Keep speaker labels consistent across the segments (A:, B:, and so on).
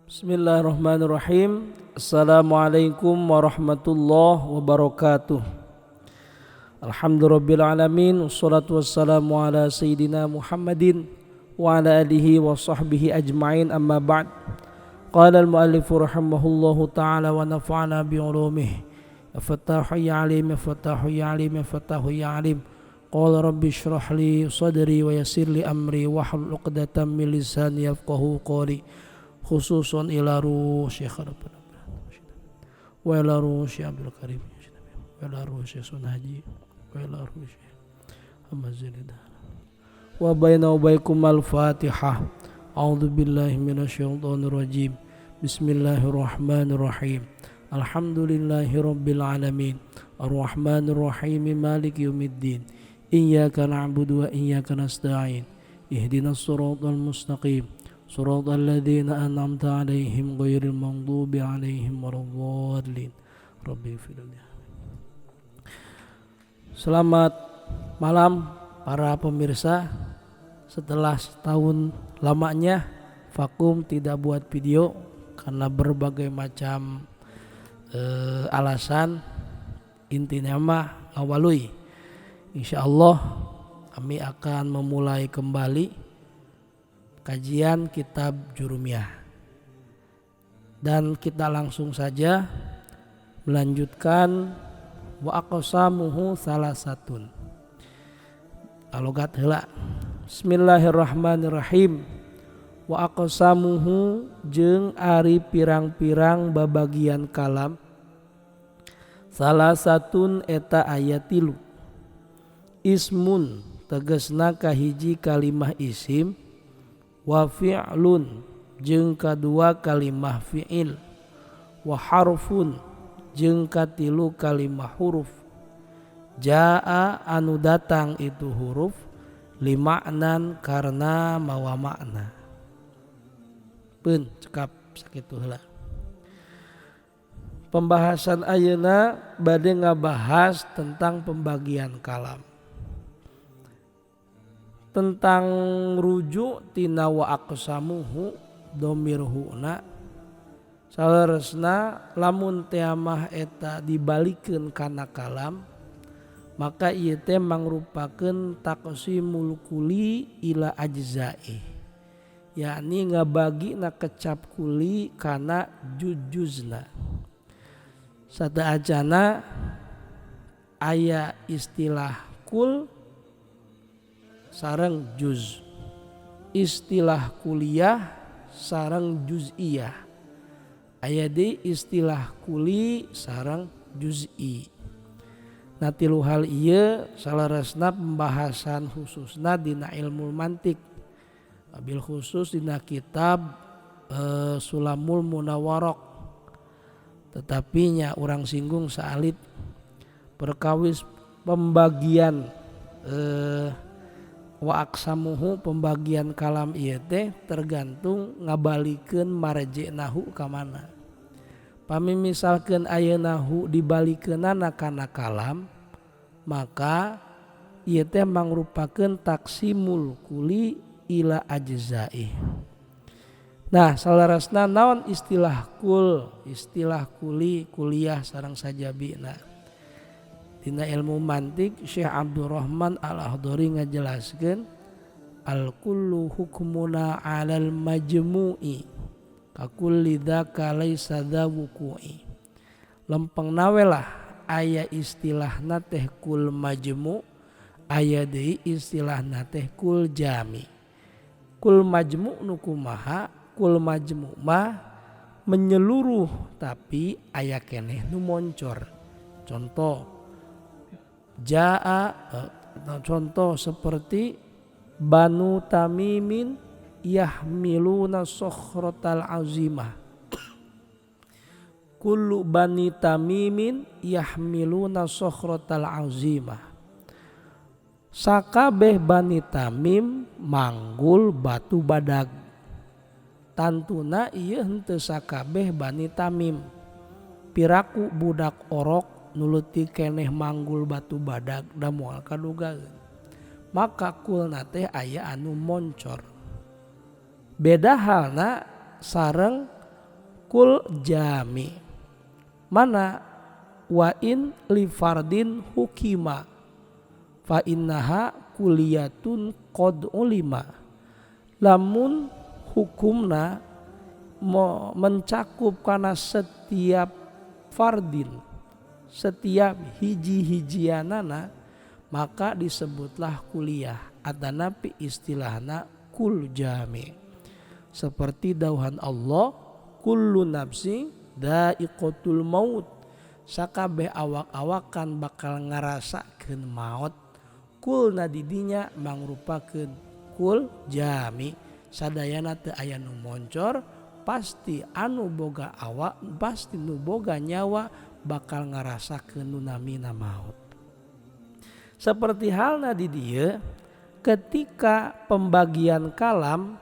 A: Bismillahirrahmanirrahim. Assalamualaikum warahmatullahi wabarakatuh. Alhamdulillahirabbil alamin, wassalatu wassalamu ala sayidina Muhammadin wa ala alihi wa sahbihi ajmain, amma ba'd. Qala al-muallif rahimahullahu ta'ala wa nafa'ana bi ulumihi. Ya Fattahu ya Alim, ya Fattahu ya Alim, ya Fattahu ya Alim. Qala rabbi shrah li sadri wa yassir li amri wahlul 'uqdatam min lisani yafqahu qawli. Khususun ila ruh Syekh Rabbana wa ila ruh Syekh Abdul Karim wa ila ruh Syekh Sunhaji wa ila ruh Syekh Ahmad Zaidah wa baina wa baikum al-Fatihah. A'udzu billahi minasyaitonir rajim. Bismillahirrahmanirrahim. Alhamdulillahi rabbil alamin. Arrahmanir rahim, maliki yaumiddin. Iyyaka na'budu wa iyyaka nasta'in. Ihdinas siratal mustaqim. Siratal ladzina an'amta 'alaihim ghairil maghdubi 'alaihim waladdallin. Rabbi ighfir li. Selamat malam para pemirsa. Setelah setahun lamanya vakum tidak buat video karena berbagai macam alasan, intinya mah ngawalui. Insyaallah kami akan memulai kembali kajian kitab Jurumiyah. Dan kita langsung saja melanjutkan wa aqsamuhu salasatun. Alogat heula. Bismillahirrahmanirrahim. Wa aqsamuhu jeung ari pirang-pirang babagian kalam salasatun eta aya tilu. Ismun tegesna kahiji kalimah isim, wa fi'lun jeung kadua kalimah fi'il, wa harfun jeung katilu kalimah huruf. Jaa anu datang itu huruf limaknan karena mawa makna. Peun cekap sakitu heula. Pembahasan ayeuna bade ngabahas tentang pembagian kalam, tentang rujuk tina wa aqsamuhu domir huna. Saleresna lamun teamah eta dibalikeun kana kalam, maka ieu teh mangrupakeun taqsimul kuli ila ajza'i, yakni ngabagina kecap kuli kana jujuzna. Sataacana aya istilah kul sareng juz, istilah kuliah sareng juz'iyah, aya deui istilah kuli sareng juz'i. Nah, tilu hal ieu saleresna pembahasan khususna dina ilmu mantik, bil khusus dina kitab Sulamul Munawaraq. Tetapi nya urang singgung saalit perkawis pembagian wa aqsamuhu, pembagian kalam ieu teh tergantung ngabalikeun marje nahu ka mana. Pami misalkeun ayeuna hu dibalikeunana kana kalam, maka ieu teh mangrupakeun taksimul kuli ila ajza'i. Nah, salarasna naon istilah kul, istilah kuli, kuliah sareng sajabina. Dina ilmu mantik Syekh Abdurrahman Al-Ahdari ngajelaskeun al kullu hukmuna 'alal majmu'i ka kulli dzaka laisa dza wuqu'i. Lempeng nawe lah aya istilahna teh kul majmu', aya deui istilahna teh kul jami. Kul majmu' nu kumaha? Kul majmu' mah menyeluruh tapi aya keneh nu moncor. Contoh jaa, contoh seperti Banu Tamimin yahmiluna sokhrotal azimah. Kullu bani Tamimin yahmiluna sokhrotal azimah. Sakabeh Bani Tamim manggul batu badag. Tantuna ieu henteu sakabeh Bani Tamim. Piraku budak orok nuluti keneh manggul batu badag da moal kadugaeun. Maka kulna teh aya anu moncor. Beda halna sareng Kul jami mana wa in li fardin hukima fa innaha kuliyatun qad ulima. Lamun hukumna mencakup karena setiap fardin, setiap hiji-hijianana, maka disebutlah kuliah atanapi istilahna kul jami. Seperti dauhan Allah, kullu nafsin dha'iqatul maut, sakabeh awak-awakan bakal ngarasakeun maut. Kulna didinya mangrupakeun kul jami, sadayana teu aya nu moncor, pasti anu boga awak, pasti nu boga nyawa bakal ngarasakeun nu namina maut. Seperti halna di dieu ketika pembagian kalam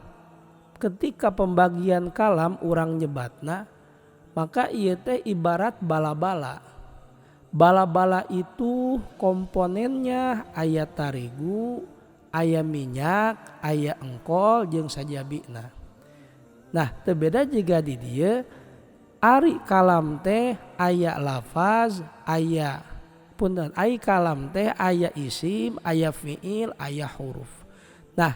A: urang nyebatna, maka ieu teh ibarat bala-bala. Bala-bala itu komponennya aya tarigu, aya minyak, aya engkol jeung sajabina. Nah, teu beda jiga di dieu ari kalam teh aya lafaz, aya punten, ari kalam teh aya isim, aya fiil, aya huruf. Nah,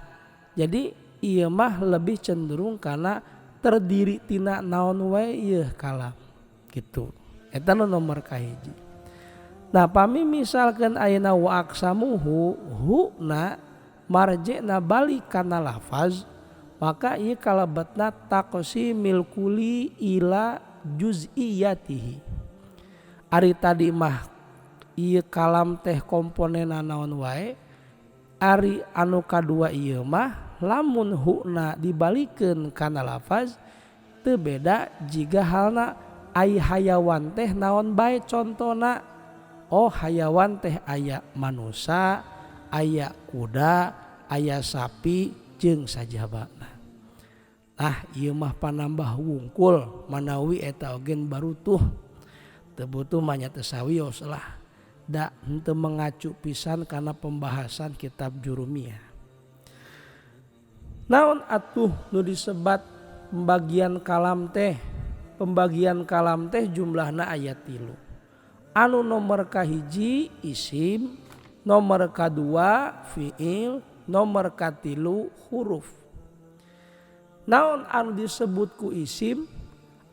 A: jadi ieu mah lebih cenderung karena terdiri tina naon wae ieu kalam gitu. Eta nu nomor kahiji. Nah, pami misalkan ayeuna wa aqsamuhu huna marjena balik kana lafaz, maka ieu kalebetna taqsimil kuli ila juz'iyatihi. Ari tadi mah ieu kalam teh komponenna naon wae, ari anu kadua ieu mah lamun huna dibalikeun kana lafaz teu beda jiga halna ai hayawan teh naon bae. Contona, oh hayawan teh aya manusa, aya kuda, aya sapi jeung sajabana. Nah, ieu mah panambah wungkul manawi eta oge barutuh. Teu butuh mah nya teu sawios lah. Da henteu mengacu pisan kana pembahasan kitab Jurumiyah. Naon atuh nu disebat pembagian kalam teh? Pembagian kalam teh jumlahna aya 3. Anu nomor kahiji isim, nomor kadua fiil, nomor katilu huruf. Naon anu disebut ku isim?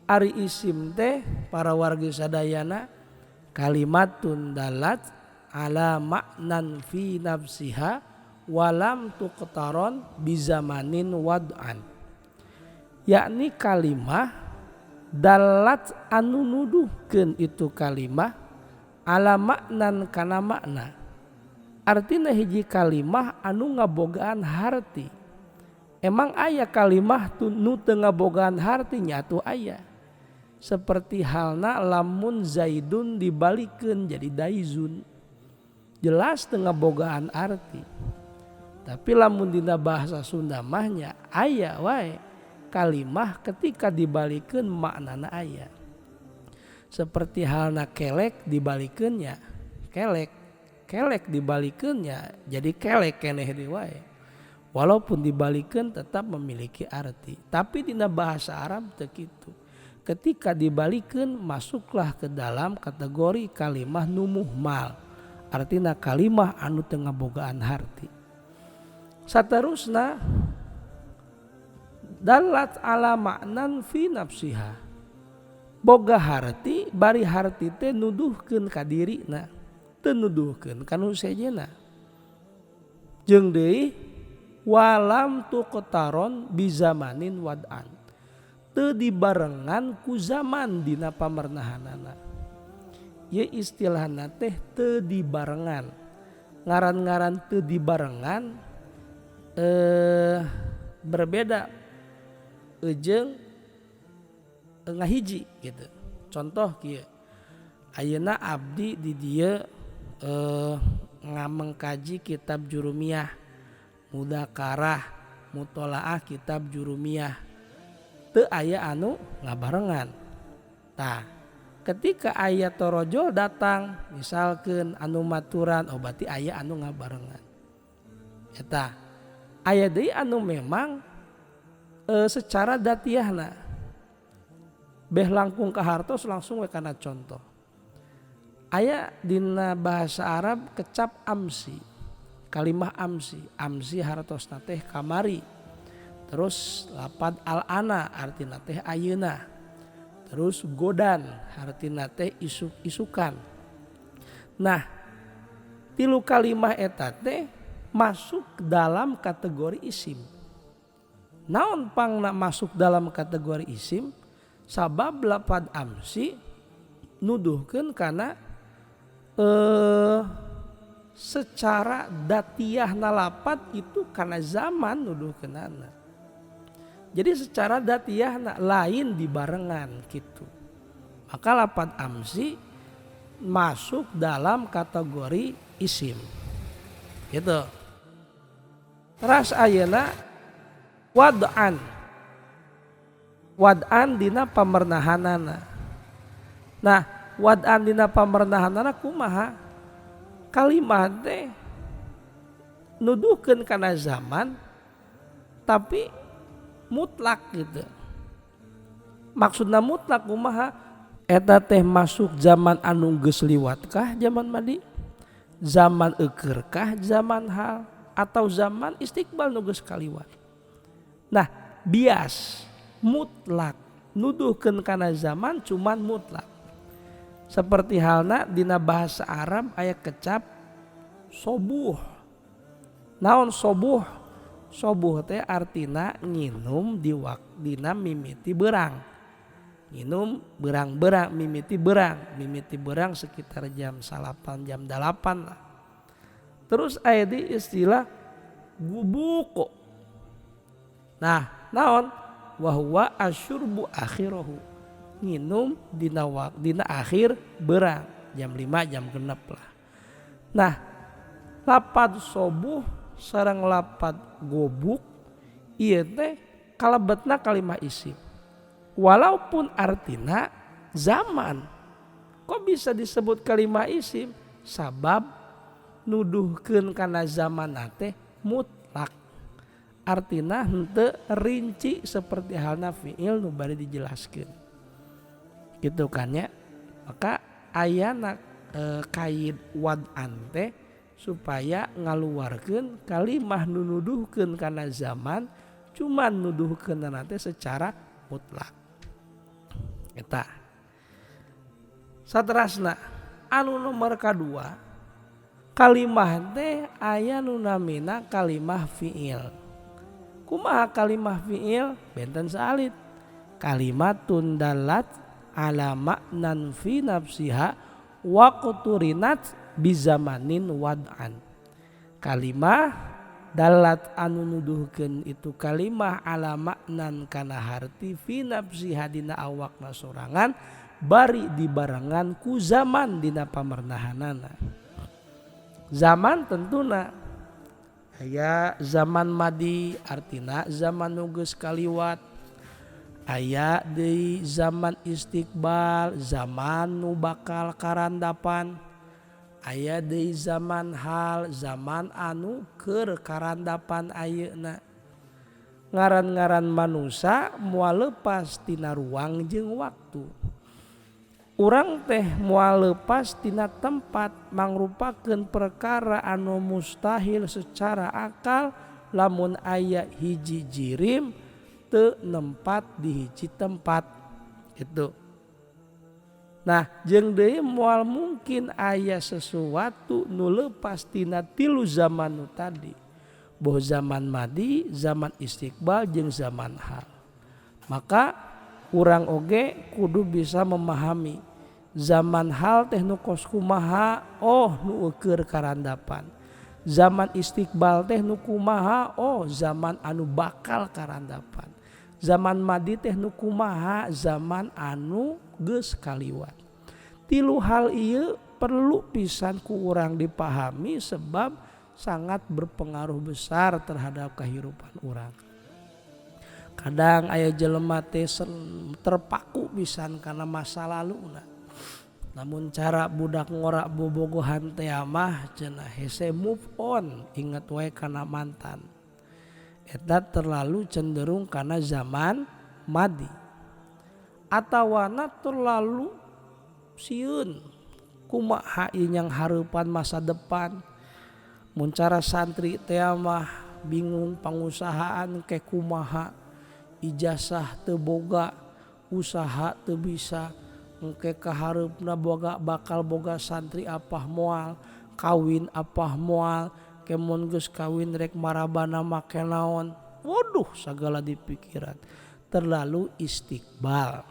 A: Ari isim teh para wargi sadayana kalimatun dalat ala maknan fi nafsiha walam tuqtaron bizamanin wad'an, yakni kalimah dalat anu nuduhkeun itu kalimah ala maknan kana makna. Artina hiji kalimah anu ngabogaan harti. Emang aya kalimah nu teu ngabogaan hartinya atuh aya. Seperti halna lamun zaidun dibalikeun jadi daizun, jelas teu ngabogaan arti. Tapi lamun dina bahasa Sunda mah nya aya wae kalimah ketika dibalikeun maknana aya. Seperti halna kelek dibalikeun nya kelek, kelek dibalikeun nya jadi kelek keneh deui wae. Walaupun dibalikeun tetap memiliki arti. Tapi dina bahasa Arab teu kitu. Ketika dibalikeun masuklah ke dalam kategori kalimah nu muhmal, artina kalimah anu teu ngabogaan harti. Saterusna dalat ala maknan fi nafsiha, boga harti bari harti teh nuduhkeun ka dirina, teu nuduhkeun ka nu sejenna. Jeung deui walam tuqtaron bizamanin wad'an, teu dibarengan ku zaman dina pamernahanana. Ieu istilahna teh teu dibarengan. Ngaran-ngaran teu dibarengan berbeda jeung ngahiji gitu. Contoh kieu, ayeuna abdi di dieu ngamengkaji kitab Jurumiyah, mudakarah, mutolaah kitab Jurumiyah, teu aya anu ngabarengan. Tah, ketika aya torojol datang, misalkeun anu maturan, oh berarti aya anu ngabarengan. Eta aya deui anu memang secara datiahna. Beh langkung kahartos langsung we kana contoh. Aya dina bahasa Arab kecap amsi, kalimah amsi, amsi hartosna teh kamari. Terus lapad al-ana artina teh ayeuna. Terus godan artina teh isuk-isukan. Nah, tilu kalimah eta teh masuk dalam kategori isim. Naon pangna masuk dalam kategori isim? Sabab lapad amsi nuduhkeun kana secara datiahna lapad itu kana zaman nuduhkeunana. Jadi secara datiahna lain dibarengan gitu. Maka lapad amsi masuk dalam kategori isim. Gitu. Teras ayeuna wad'an. Wad'an dina pamernahanana. Nah, wad'an dina pamernahanana kumaha? Kalimah teh nuduhkeun kana zaman tapi mutlak gitu. Maksudna mutlak kumaha? Eta teh masuk zaman anu geus liwat kah zaman madi? Zaman eukeur kah zaman hal atau zaman istiqbal nu geus kaliwat? Nah, bias mutlak nuduhkeun kana zaman cuman mutlak. Seperti halna dina bahasa Arab aya kecap sobuh. Naon sobuh? Sobuh teh artina nginum di dina mimiti berang. Nginum berang-berang mimiti berang, mimiti berang sekitar jam 9 jam 8 lah. Terus aya di istilah gubuko. Nah, naon? Wa huwa asyurbu akhirahu. Nginum dina dina akhir berang jam 5 jam genep lah. Nah, lapad sobuh sareng lapad gobuk ieu teh kalebetna kalimah isim. Walaupun artina zaman. Kok bisa disebut kalimah isim? Sabab nuduhkeun kana zaman teh mutlak. Artina henteu rinci seperti halna fiil nu bari dijelaskeun. Gitu kan ya. Maka ayana kait wad'an teh supaya ngaluarkeun kalimah nu nuduhkeun kana zaman cuman nuduhkeunna teh secara mutlak. Eta. Saterasna anu nomor kadua kalimah teh aya nu namina kalimah fiil. Kumaha kalimah fiil? Benten saalit. Kalimatun dalat ala maknan fi nafsiha wa quturinat bizamanin wad'an. Kalimah dalat anu nuduhkeun itu kalimah ala maknan kana harti fi nafsiha dina awakna sorangan bari dibarengan ku zaman dina pamernahanana. Zaman tentuna aya zaman madi artina zaman nu geus kaliwat, aya deui zaman istiqbal zaman nu bakal karandapan, aya deui zaman hal zaman anu keur karandapan ayeuna. Ngaran-ngaran manusa moal leupas tina ruang jeung waktu. Urang teh moal leupas tina tempat mangrupakeun perkara anu mustahil secara akal lamun aya hiji jirim teu nempat di hiji tempat gitu. Nah, jeung deui moal mungkin aya sesuatu nu leupas tina tilu zaman nu tadi. Boh zaman madi, zaman istiqbal jeung zaman hal. Maka urang oge kudu bisa memahami zaman hal teh nu kos kumaha, oh nu eueur karandapan. Zaman istiqbal teh nu kumaha, oh zaman anu bakal karandapan. Zaman madi teh nu kumaha, zaman anu geus kaliwat. Tilu hal ieu perlu pisan ku urang dipahami sebab sangat berpengaruh besar terhadap kehidupan urang. Kadang aya jelema teh terpaku pisan karena masa laluna. Namun cara budak ngorak bobogohan teh mah cenah hese move on, inget wae kana mantan. Eta terlalu cenderung kana zaman madi. Atawana terlalu sieun kumaha ieu nyanghareupan masa depan. Mun cara santri teh mah bingung pangusahaan ke kumaha, ijazah teu boga, usaha teu bisa, engke kahareupna boga bakal boga santri apah moal, kawin apah moal, ke mun geus kawin rek marabana make naon. Waduh sagala dipikiran. Terlalu istiqbal.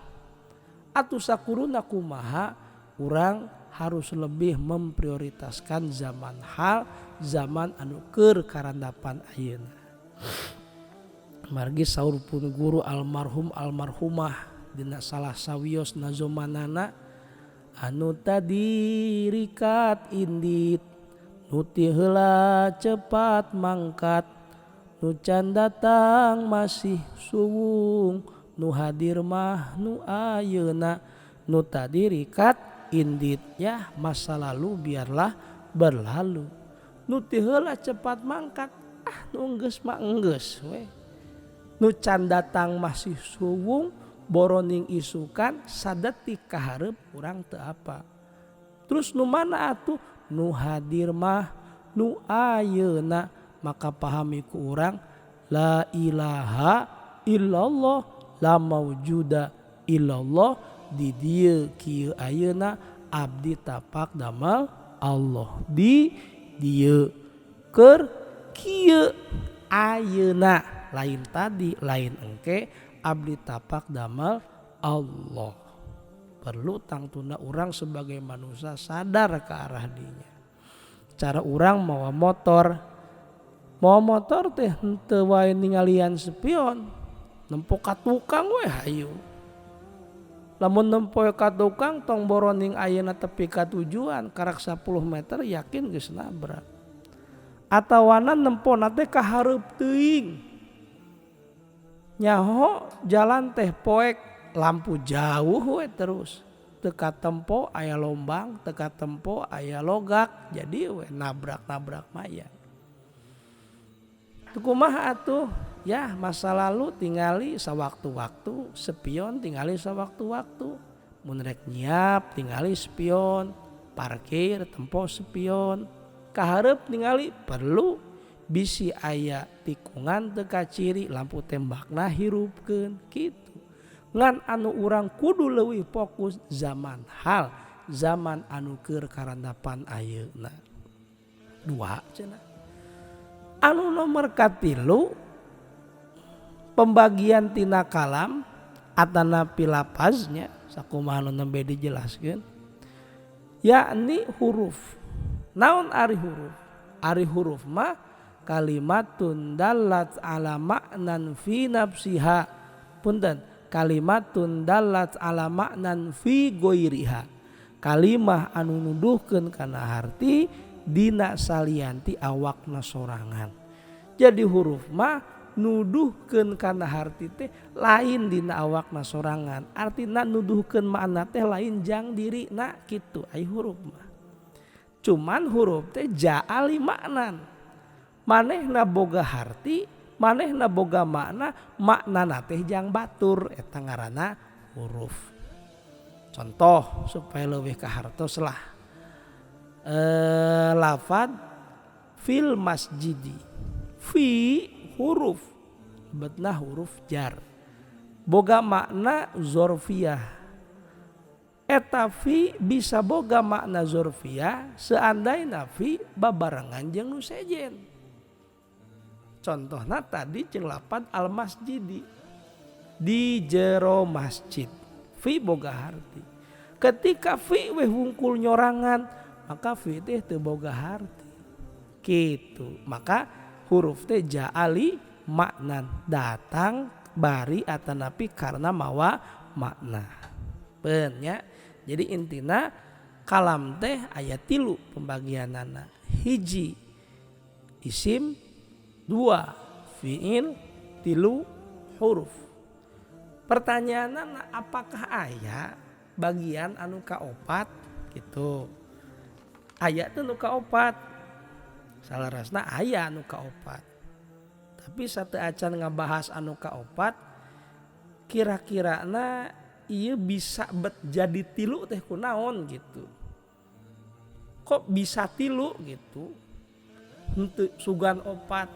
A: Atuh sakuruna kumaha urang harus lebih memprioritaskan zaman hal, zaman anu keur karandapan ayeuna. Margi saur pun guru almarhum almarhumah dina salah sawios nazomanana anu tadi rikat indit nu ti heula cepat mangkat nu can datang masih suwung nu hadir mah nu ayeuna nu tadi rikat indit. Ya masa lalu biarlah berlalu, nu ti heula cepat mangkat ah nu enggeus mah enggeus we, nu can datang masih suwung boroning isukan sadetik kahareup urang teu apa. Terus nu mana atuh nu hadir mah nu ayeuna. Maka pahami ku urang la ilaha illallah la maujuda illallah, di dieu kieu ayeuna abdi tapak damel Allah, di dieu keur kieu ayeuna, lain tadi lain engke abdi tapak damel Allah. Perlu tangtuna urang sebagai manusia sadar ke arah dinya. Cara urang mawa motor, mawa motor teh henteu wae ningalian spion, nempo ka tukang we hayu. Lamun nempo ka tukang tong boroning ayeuna tepi ka tujuan karak 10 meter yakin geus nabrak. Atawana nempona teh ka hareup teuing. Nyaho jalan teh poek lampu jauh we terus. Teu katempo aya lombang, teu katempo aya logak, jadi we nabrak-nabrak maya. Teu kumaha atuh? Ya masa lalu tingali sawaktu-waktu, spion tingali sawaktu-waktu. Mun rek nyiap tingali spion, parkir tempo spion. Kahareup tingali perlu bisi aya tikungan teu kaciri lampu tembakna hirupkeun kitu. Ngan anu urang kudu leuwih fokus zaman hal, zaman anu keur karandapan ayeuna. Dua cenah. Anu nomor katilu pembagian tina kalam atanapi lapaznya sakumaha nu nembe dijelaskeun yakni huruf. Naon ari huruf? Ari huruf mah kalimatun dallat ala ma'nan fi nafsiha. Punten, kalimatun dallat ala ma'nan fi ghairiha. Kalimah anu nuduhkeun kana harti dina salianti awakna sorangan. Jadi huruf mah nuduhkeun kana harti teh lain dina awakna sorangan. Artina nuduhkeun makna teh lain jang dirina kitu ai huruf mah. Cuman huruf teh ja'ali maknan. Manehna boga harti, manehna boga makna, maknana teh jang batur eta ngaranna huruf. Contoh supaya leuwih kahartos lah. Lafad fil masjidi. Fi huruf, betna huruf jar. Boga makna zorfiah. Eta fi bisa boga makna zorfiah seandaina fi babarengan jeung nu sejen. Contohna tadi jeung lapad al masjidi di jero masjid. Fi boga harti. Ketika fi weh wungkul nyorangan maka fi teh teu boga harti. Kitu. Maka huruf teh ja'ali maknan, datang bari atanapi karena mawa makna. Nya. Jadi intina kalam teh aya tilu pembagianana. Hiji isim, dua fiil, tilu huruf. Pertanyaanana apakah aya bagian anu kaopat gitu? Aya teh nu kaopat. Salarasna aya anu kaopat. Tapi sateu acan ngabahas anu kaopat, kira-kirana Ieu bisa bet jadi tilu teh kunaon gitu. Kok bisa tilu gitu? Henteu sugan opat.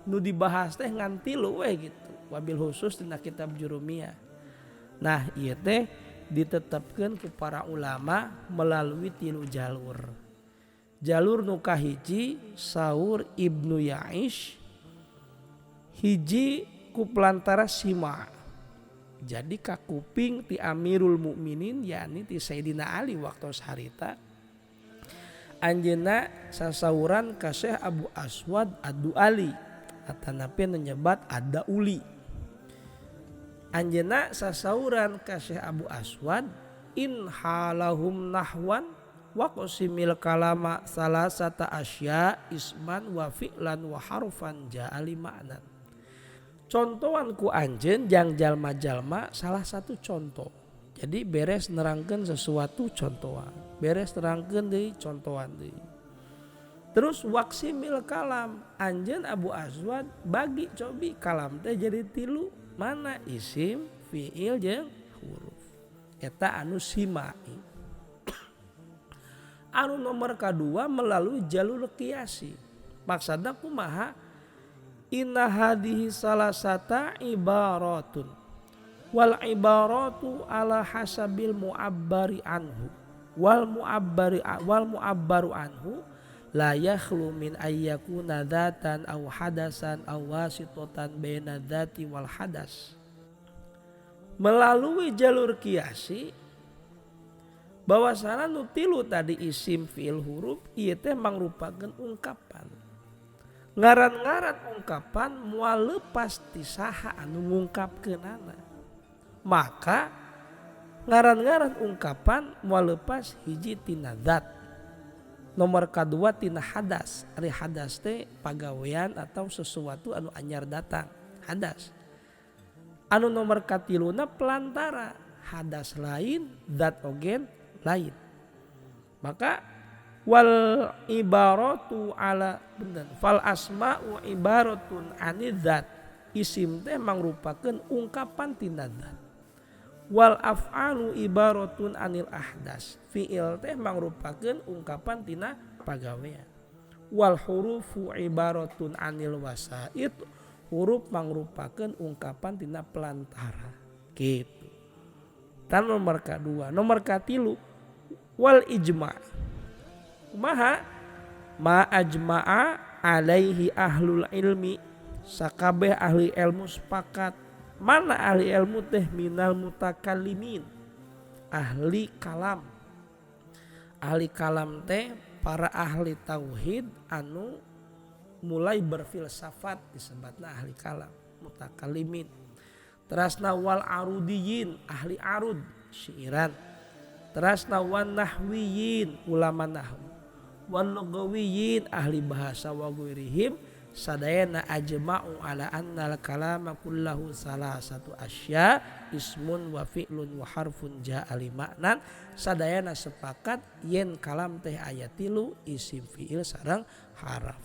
A: Nu dibahas teh ngan tilu we gitu. Wabil khusus dina kitab Jurumiyah. Nah, ieu teh ditetapkeun ku para ulama melalui tilu jalur. Jalur nu kahiji saur Ibnu Ya'ish, hiji ku pelantara Sima. Jadi kakuping ti Amirul Mukminin yakni ti Sayyidina Ali waktu harita anjeunna sasauran ka Syekh Abu Aswad Ad-Du'ali atanapi nyebat Ad-Dauli. Anjeunna sasauran ka Syekh Abu Aswad in halahum nahwan wa qasimil kalama salasata asya isman wa fi'lan wa harfan ja'a li ma'nan. Contohan ku anjeun jang jalma-jalma salah satu contoh. Jadi beres nerangkeun sesuatu contohan, beres nerangkeun deui contohan deui. Terus waqsimil kalam anjeun Abu Aswad bagi cobi kalam teh jadi tilu. Mana isim, fiil jeung huruf. Eta anu simai. Anu nomor kadua melalui jalur kiasi. Maksudna kumaha? Inna hadhihi salasata ibaratun wal ibaratu ala hasabil mu'abbari anhu wal mu'abbari wal mu'abbaru anhu la yakhlu min ayyakuna dzatan aw hadasan aw wasitatan baina dzati wal hadas. Melalui jalur kiasi bahwasana nu tilu tadi isim, fiil, huruf ieu teh mangrupakeun ungkapan. Ngaran-ngaran ungkapan moal lepas ti saha anu ngungkapkeunana. Maka ngaran-ngaran ungkapan moal lepas hiji tina zat. Nomor kadua tina hadas. Ari hadas teh pagawean atau sesuatu anu anyar datang, hadas. Anu nomor katiluna pelantara, hadas lain, zat ogen lain. Maka wal ibaratu ala bener fal asma'u ibaratun anidzat. Isim teh mangrupakeun ungkapan tina zat. Wal af'alu ibaratun anil ahdas. Fi'il teh mangrupakeun ungkapan tina pagawean. Wal hurufu ibaratun anil wasait. Huruf mangrupakeun ungkapan tina pelantara. Gitu. Tan nomor kadua, nomor katilu wal ijma'. Kumaha? Ma ajma'a alaihi ahlul ilmi. Sakabeh ahli ilmu sepakat. Mana ahli ilmu teh minal mutakallimin, ahli kalam. Ahli kalam teh para ahli tauhid anu mulai berfilsafat disebutna ahli kalam, mutakallimin. Terasna wal arudiyin, ahli arud, syiiran. Terasna wan nahwiyin, ulama nahwu. Wan lugawiyin, ahli bahasa wa ghairihim. Sadayana ajma'u ala annal kalama kullahu salasatu asya ismun wa fi'lun wa harfun ja'a li ma'nan. Sadayana sepakat yen kalam teh aya tilu isim, fi'il sareng haraf.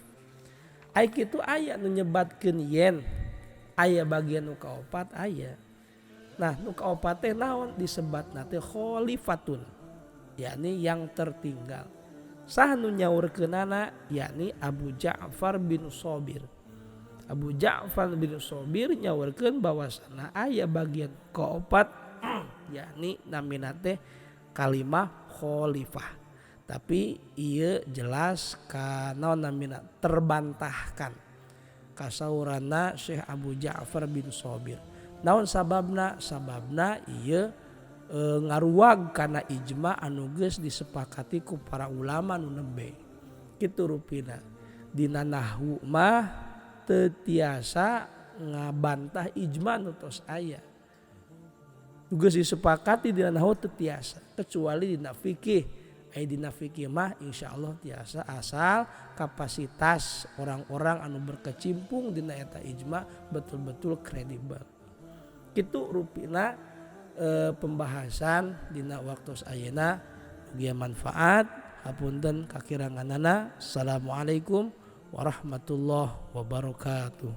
A: Ai kitu aya nu nyebatkeun yen aya bagian nu kaopat aya. Nah nu kaopat teh naon disebatna teh khalifatun, yakni yang tertinggal. Sah nu nyaurkeunana yakni Abu Ja'far bin Sobir. Abu Ja'far bin Sobir nyaurkeun bahwasana aya bagian keopat yakni namina teh kalimah khalifah. Tapi ieu jelas kana namina terbantahkan kasaurana Syekh Abu Ja'far bin Sobir. Naon sababna? Sababna ieu ngaruag kana ijma anu geus disepakati ku para ulama nu nembe. Kitu rupina. Dina nahwu mah teu tiasa ngabantah ijma nu tos aya. Nu geus disepakati dina nahwu teu tiasa kecuali dina fikih. Aya dina fikih mah insyaallah tiasa asal kapasitas orang-orang anu berkecimpung dina eta ijma betul-betul kredibel. Kitu rupina pembahasan dina waktu ayeuna mugia manfaat. Hapunten kakiranganana. Assalamualaikum warahmatullahi wabarakatuh.